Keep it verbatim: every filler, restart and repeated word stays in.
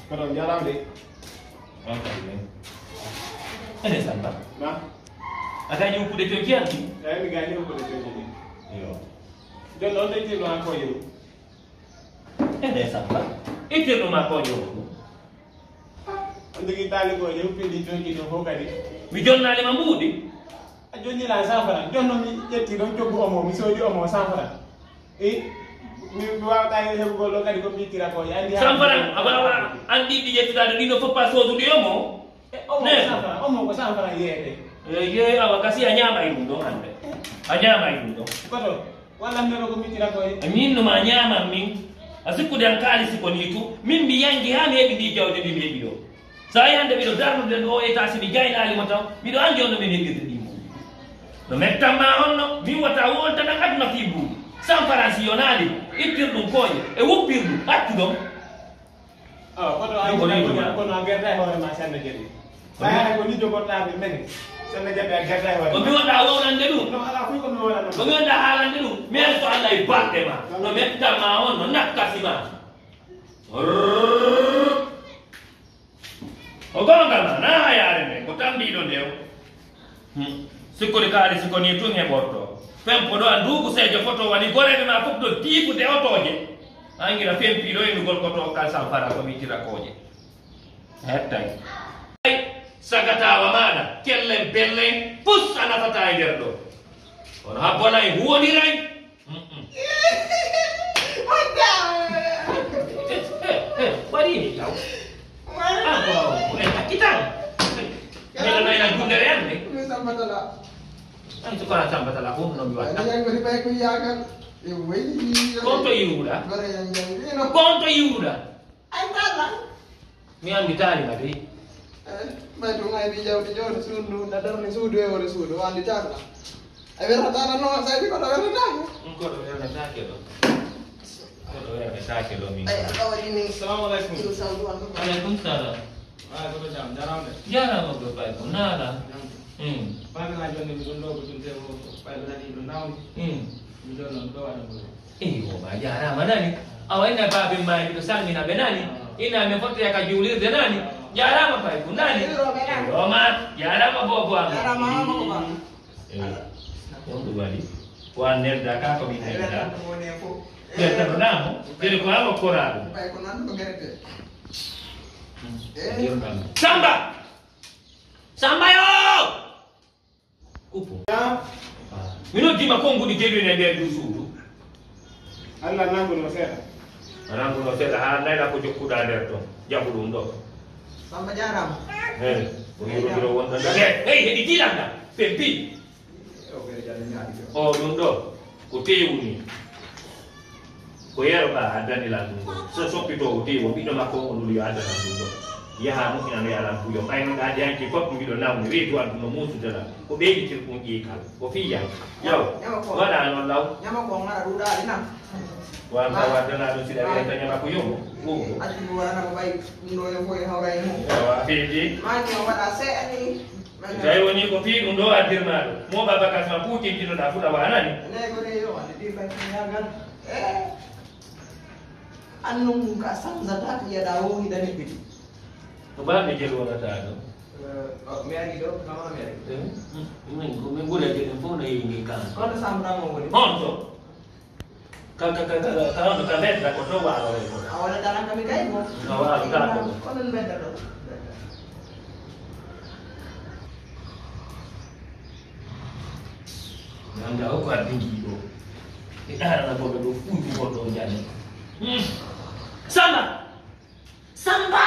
Kono on jaraama de. On kadi men. Ene Samba. Na? A gañi huppude coñci an? Eyi, mi gañi huppude coñci ɗi. Yo. Jooni noon de ittirno an ko yeru. Ene Samba. Ittirno ma ko yeru. On jogii taali ko yeru pindi coñci ɗo fof kadi. Mi jonnaali ma mbuuɗi. A jonni lan cent francs. Jooni noon mi ƴetti ɗon coggu omo, mi soodi omo cent francs. I mi mi waawata heen heɓugol ɗo kadi ko mi ittira ko andi. Cent francs a waawaa an ɗiɗi ƴettuɗaa ɗo ɗino fof pas soodude omo. E omo ko cent francs, omo ko cent francs yeeyete. Eyi awa gasi a ñaama e ɗum ɗon hannde. A ñaama e ɗum ɗon. Koto wallan mi ɗo ko mi ittira ko e. Min no ma ñaaman min. A sikkude an kaalisi ko nii tu. Min mi yangi haa mi heɓi ndi jawdi ndi mi heɓi ɗo. So a yii hannde miɗo darnude ɗo o état si mi jaynaali mo taw miɗo anndi on no min heɓirde ɗi mbuuɗi. No mettan ma honno min wata woltanan aduna fii mbuuɗi. San faransi yonaali mo ittir ɗum kooƴe e wuppir ɗum accu ɗon. Awa koto a Ɗum ko yiɗi leydi ma. Kono a gerta e hoore ma sanne jaɓi. Ko mi- Ɓay hay ko ni jogorɗaa ɓe mene. Sanne jaɓi a gerta e hoore. Ko mi wonɗa wownande ɗum. No alaa fof ko mi wonano. Ko mi wonɗa haalande ɗum mi ari ko allah e balɗe ma. No mettan ma on no nakkasi ma. Rrrr. O goonga ma na hayaare nde ko tambiiɗo nde o. Hmm. Sikkori kaali siko ni tun heɓorto fempo ɗo a nduugu seejo foto wani goreɓe ma fof ɗo diibude otooje. Angira fempiiɗo enugol ko to kal sanfara ko mi tira kooje. Hettay. Sagatawa maɗa kellen bellen pus a nafata e nder ɗo. Kono habbonay huwoniray. Waɗi ni taw. An ko e takkitan. Mino nayna gundere an de. An sukara sambatala ko no mi watta. Konto yiwuɗa. Konto yiwuɗa. Ay talla. Mi anndi taali ma dey. Eh, ɓay ɗum ay ɓi jawdi jawdi suudu ndu na darni suudu e wore suudu o anndi talla. A werata talla noon saydi koɗo werata. Ɗum koɗo wernataake ɗo. Koɗo wernataake ɗo min. Ay Allah waɗi min. Salamu aleykum. Yo sawdu an ɗum. Aleykum salam. Ay koɗo jam jarama de. Jarama ɗo ɓay ko naala. Jam. Hmm. Baabi ma jonni mi ɗum ɗo ko ɗum tewo ɓay ko nani ɗum nawni. Hmm. Mi ɗon noon ɗo waɗa ɗum. Eyi o ma jarama nani. Awa ina baabin ma miɗo salmina ɓe nani. Ina mi fotoya ka juulirde nani. Jarama pay ko nani. Oma jarama bobo am. Jarama mama ko ba. Eyi on ɗum waɗi. Ko an nelda ka ko min nelda. Ɓertano namo. Kadi ko an okkoraɗo. Pay ko nan ɗo gerete. Samba. Samba yo. Kupo. Min noddima konnguɗi jeɗu ene nder ndu suudu. Allah nanguno seeɗa. Nanguno seeɗa haa nayla ko jokkuɗa nder ton jaɓu ɗum ɗo. Samba jarama. He ko yurudiro wonɗo nder he hey heɗi dilanda pempi. O ɗum ɗo ko tewni. Ko yeero ka addani lan ɗum ɗo so soppitoowo tewi o ɓiɗɗo makko on ɗum yo addana ɗum ɗo yaha moƴƴinano yalan puyo ɓayno ɗa ɗiyanki fof mbiɗo nawni reedu an ɗum no musude lan ko ɓeyditir ɗum ƴiikal ko fiyan yaw waɗa noon law ñama ko ngara ɗuɗaɗi nan wan ka waddana ɗum siɗa wiyata ñama ko yomo ɓuuɗo accuɗum waɗana ko ɓay ɗum ɗo yo fof e hawra e mum yawa feedi mani o waɗa seeɗa ni tawi woni ko fii ɗum ɗo addirmaɗo mo baba kasma puutintinɗo ɗa fuɗa wanani ne ko reyo wande ɗi fay yagal Annun ka sanzata ka yada wo hidani bidi. Ko ba mi jelo wala ta do. Mi ari do kama mi ari. Min ko min gure je den fona yingi kan. Kono sambra mo woni. Honto. Ka ka ka ka ka on ka bedda ko to wa ro ko. Awala dara ka mi kay mo. Ka wa ka ko. Kono bedda do. Nanda o ko addi ngi do. E dara na godo do fuuti godo jani. Samba! Samba!